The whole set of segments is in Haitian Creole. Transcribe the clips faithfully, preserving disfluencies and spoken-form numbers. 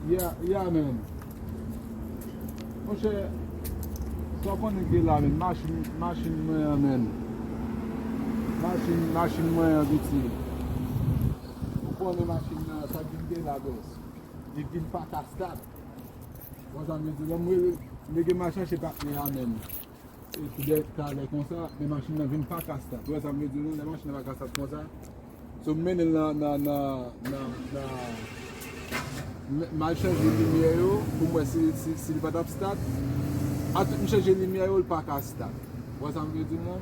Yeah, yeah, man. Monchè, sa w konnen k gen la, man. Machin, machin mwen an, man. Machin, machin mwen an, piti. Ou konnen machin nan, sa k vin gen la, bòs. Li vin pa ka start. Ou wè sa m vle di? Lè m rele, m rele, m al chache patnè a, man. Epi de talè konsa, men machin nan vin pa ka start. Ou wè sa m vle di w, non? Lè machin nan pa ka start konsa, so m mennen l nan, nan, nan, nan, nan, m, m al chanje limyè yo pou m wè si, si, si li pa t ap start. Atout m chanje limyè yo, li pa ka start. Ou wè sa m vle di w, non?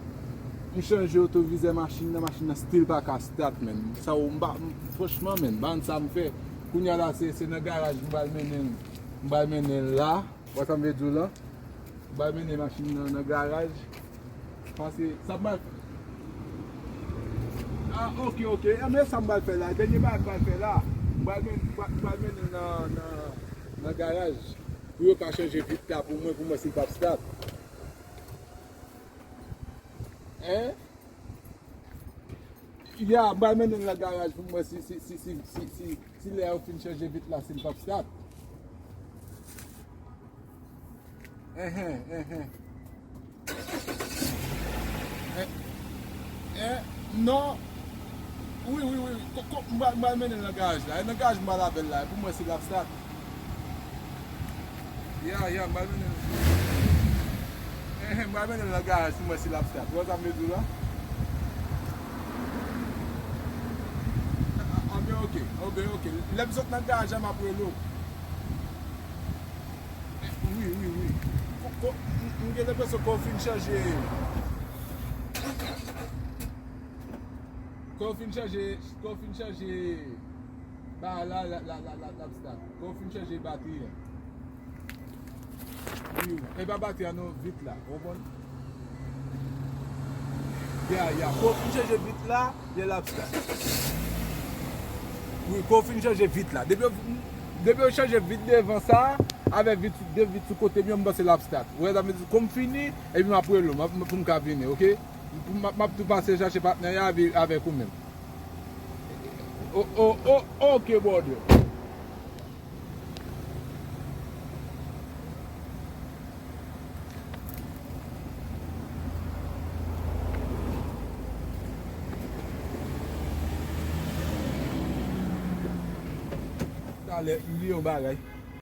M chanje otovizè machin nan, machin nan still pa ka start, man. Sa w, m pa, m, franchman, man, m pa konn sa m fè. Kounye a la, se, se nan garaj m pral mennen l, m pral mennen l la. Ou wè sa m vle di w la? M pral mennen machin nan nan garaj. Paske sa m pral fè. Ah, ok, ok. Enben, sa m pral fè la. Dènye bagay m pral fè la. M pral men-, m pral, m pral mennen l nan, nan, nan garaj. Pou yo ka chanje vit la pou mwen, pou mwen si l p ap start. Hein? Ya, m pral mennen l nan garaj pou m wè si, si, si, si, si, si, si lè yo fin chanje vit la, si l p ap start. Enhen, enhen. En, en, non. Wi, wi, wi. Ko, ko, m pral, m pral mennen l nan garaj la. E nan garaj m pral avè l la. E pou m wè si l ap start. Ya, ya, m pral mennen l. Enhen, m pral mennen l nan garaj pou m wè si l ap start. Ou wè sa m vle di w la? A, a, a, ben, ok. O, ben, ok. Lè m sot nan garaj la, m ap rele w. Wi, wi, wi. Ko, ko, m, m gen lenpresyon ke w fin chanje. Ke w fin chanje, ke w fin chanje. Ba la, la, la, la, la, l ap start. Ke w fin chanje batri a. Wi, wi. E pa batri a non, vit la. Ou konprann? Ya, ya. Ke w fin chanje vit la, byen l ap start. Wi, ke w fin chanje vit la. Depi w, depi w chanje vit devan sa, avèk vit, de vit sou kote m yo, m panse l ap start. Ou wè, sa vle di, kou m fini, epi m ap rele w, m ap, pou m ka vini, ok? M, m, m ap tou pase chache patnè a avè, avèk ou menm. O, o, o, ok, brother. Talè, m bliye yon bagay.